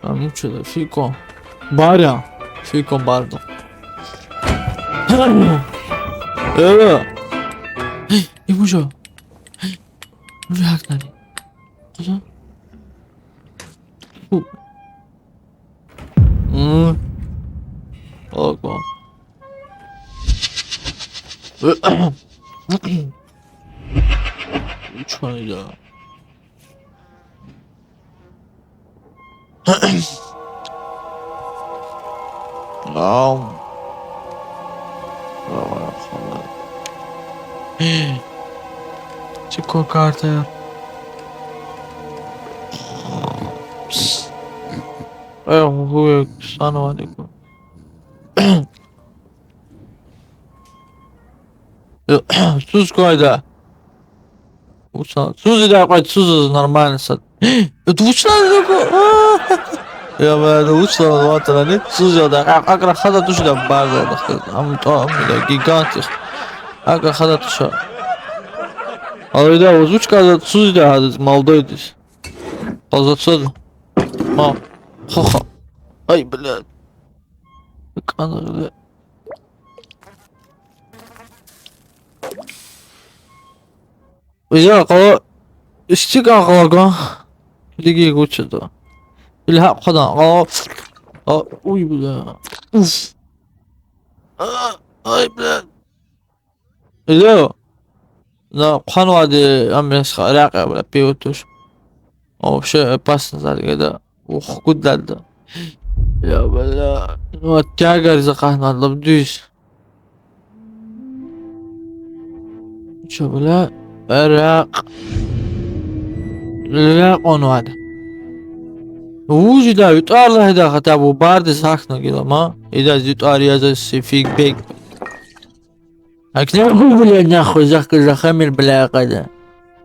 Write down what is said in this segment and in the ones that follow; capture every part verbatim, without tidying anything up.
Ам чуда фикон. Бар я. Фикон барда. Э. Им уже. Уже гьакӀ нари. Куза. Фу. М. Ого. Чан я? Ам. Чи квай карта я. Э, гьугьуй, санал алейкум. Цуз квайда. Вуч ана? Цуз ида кьван, цуз нормально сад. Э, вуч ана? Я, бля, вуч ана, ватана, не? Цуз яда, а, акӀ рахада туш ида, бар яда. Ам, то, ам, ида, гигант я. АкӀ рахада туш. Ала ида, вуч кӀанзава, цуз ида, гьада, молодойдиз. Къазацад. Ма. Хоха. Ай, блядь. КӀанзава, блядь. Я къала, истикан къала ган. Лиги гучада. Илгьа къадан къала. А, уй, бля. Уф. А, ай, бля. Ило. На хъанвайди ам месха ракъа, бля, пиво туш. Вообще опасно зад гада. Ух, кудлада. Я, бля. Ну, тягариз акъатнадла дуьз. Ча, бля, ракъ. Ракъ онвайди. Вуж ида, витӀар лагьида, хотя бы бардиз гьахьна гила, ма. Ида зи витӀар яза сифик бек. Акнагу, бля, нахуй, захъ-, захъ амир, бля, акъада.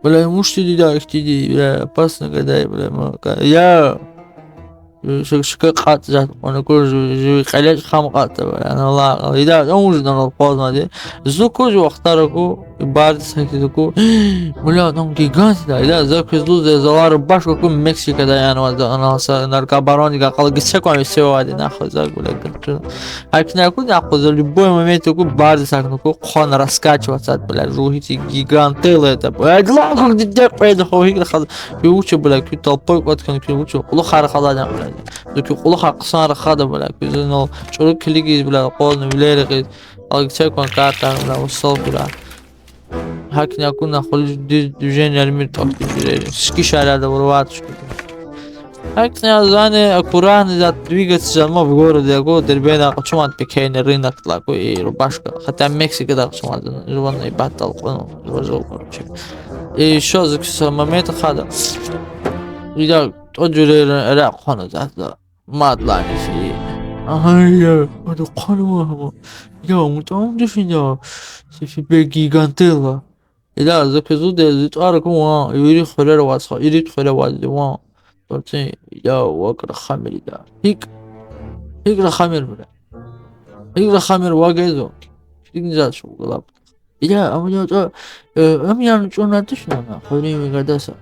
Бля, муштиди да, ихтиди, бля, опасно гадай, бля, ма, ка-, я. Шак-, шака кьатӀ жат, ана кур жу-, жуви кьелеч хам кьатӀа, бля, ана ла, ида, он уже нана поздно, де. Зу куз вахтара ку, и барди сахида ку. Бля, там гигант, да, ида, за куз луз, за лару башка ку Мексикада янвазда, ана са наркобаронник акъала гицек ван весе вади, нахуй, за, бля, гырту. Акнагу, нахуй, за любой момент ку барди сахна ку, хъван раскачиваться, бля, жугьити гигантел это, бля, длан как дидек, бля, хо гьикӀ рахаз, куь вуча, бля, куь толпой кӀватӀ хьана, куь вуча, кьулухъ рахаладан, бля. Зу куь кьулухъ хъсан рахада, бля, куь зунал чӀуру килигиз, бля, къвазни вилер гъиз, алгицек ван карта, бля, усал, бля. Гьакни акуна хули дуьз движение алимир тӀвахтиз жуьрери. Шки шарада урватуш. Гьакни азани аккуратно да двигаться жан ма в городе, аго, Дербент акъучуман пекейный рынок лагу и рубашка. Хотя Мексикада акъучуман, жуван ибат алкъун, жува жув, короче. И ещё за куса момент хада. Ида тӀо жуьрери ракъ хъвана затда. Мад лагьана фи. Агьа, я, ада хъванва гьама. Я, умутӀан душин я. Сифи беги гантела. Ида, за квез лугьуда, зи тӀвар акун ван, вири хуьрера вацӀа, ирид хуьре вацӀа ван. ТӀварцин, я, вак рахамир ида. ГьикӀ, гьикӀ рахамир, бля. ГьикӀ рахамир, вагезва. ГьикӀ низад шугъ лап. Ида, ам я тӀа, э, ам яна чӀурна тушна на, хуьруьнви гадаса.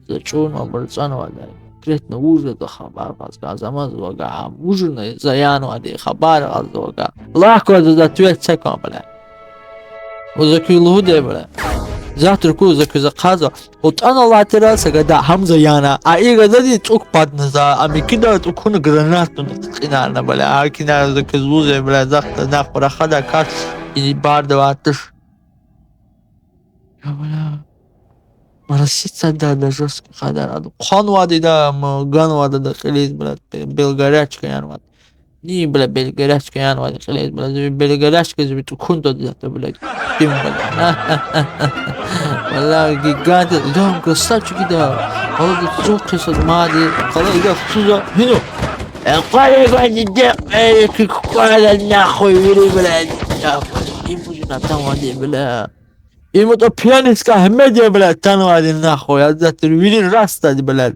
За чӀурна, абур цӀанвайда. Конкретно вуж ятӀа хабар кьаз кӀанзамаз вага, ам вужна за янвайди хабар кьаз вага. Лагь кваз за ответ це кван, бля. Ва за куь лугьуди, бля. Завтра ку за куьз акъаза. УтӀана латира са гада гьам за яна. А и гадади цӀук падна за. Ам икида цӀукуна гранатуна кьинарна, бля. А кина за куьз лугьузи, бля, захъ нахуй рахада кас и барда ватуш. Я, бля. Моросит сада, да, жёсткий хадар. Ада хъванвайди да, м, ганвайди да кьилиз, бля, бе-, белгорячка янвайди. Ни, бля, белгорячка янвайди кьилиз, бля, зи белгорячка зи тӀукун дада, бля, ким, бля. Бля, гигант, да, красавчик, да. Алада цохъ хесад мади, къала ида хцуза, гьину. Э, къвай, къвай, диде, э, ки-, къвай, нахуй, вири, бля, нахуй. Им уже натан вади, бля. Им это пьяница Ахмед, я, блядь, танвайди нахуй, я, завтра вири растади, блядь.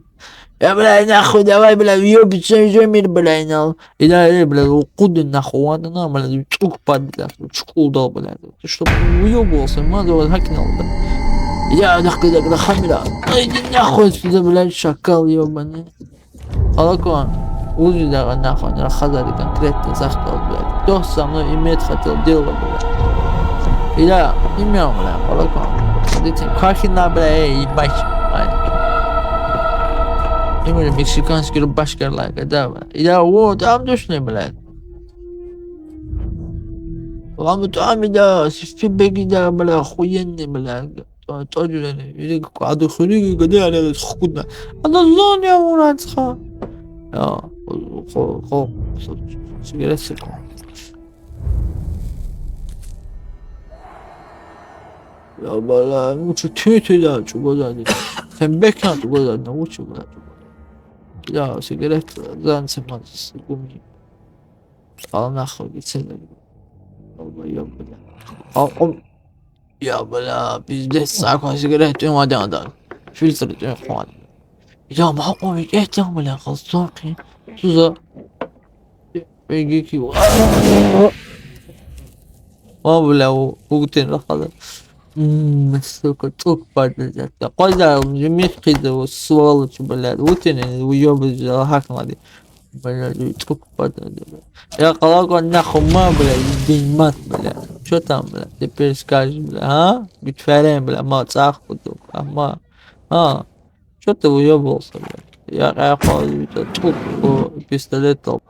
Я, блядь, нахуй, давай, блядь, в ёбице мир, блядь, нал. И да, э, блядь, укъуди нахуй, ванда на, блядь, цӀук пад, блядь, чукъулдал, блядь. Ты что, уёбывался, мазал, гьакӀ нал, блядь. Я, нахуй, да, хамира. Иди нахуй отсюда, блядь, шакал ёбаный. Къалакан, узи дагъа нахуй, рахазвайди конкретно захъ галаз, блядь. То самое иметь хотел дело, блядь. Ида, имя, блядь, къалакан. Дитин квахьина, блядь, эй, ебать, ай. Именно мексиканский рубашка лайка, да, блядь. Ида, вот, ам душни, блядь. Ам там, ида, сифи бегида, блядь, охуенный, блядь. Тӏа-, тӏа жуьрени, вири адан хуьруьги гадаяр яз хкудна. Ана зун я вуранцха. Я, хо, хо, сигарет секунд. Я бала, ну чу тюй тюй да, чӏугвазвайди. Фенбекан чӏугвазвайди, ну вуч я, бала, чӏугвазвайди. Я, сигарет, зан сема, гуми. Алана хо гицеле. Алба, я, бала. Акьван Я, бала, пиздец, сакӏа сигарет тӏуьнвайди я адан. Фильтр тӏуьн хъуван. Я, ма акьван викӏегь тир, бала, къалцун хъи. Суза. Беги ки. Ма, бала, у, угтин рахада. М, сука, тӏук падла зат. Къваза, жемиш хъийизва, у сволочь, бала. Угтин, уёбывать, гьакӏ мад. Бля, тӏук падла, бля. Я къалакан нахуй ма, бля, ебать, бля. Чё там, бля, теперь скажешь, бля, а? Гуьтферен, бля, ма цӏах кутук, а, ма. А? Чё ты уёбывался, бля? Я къайхъа, тӏук, о, пистолет дал.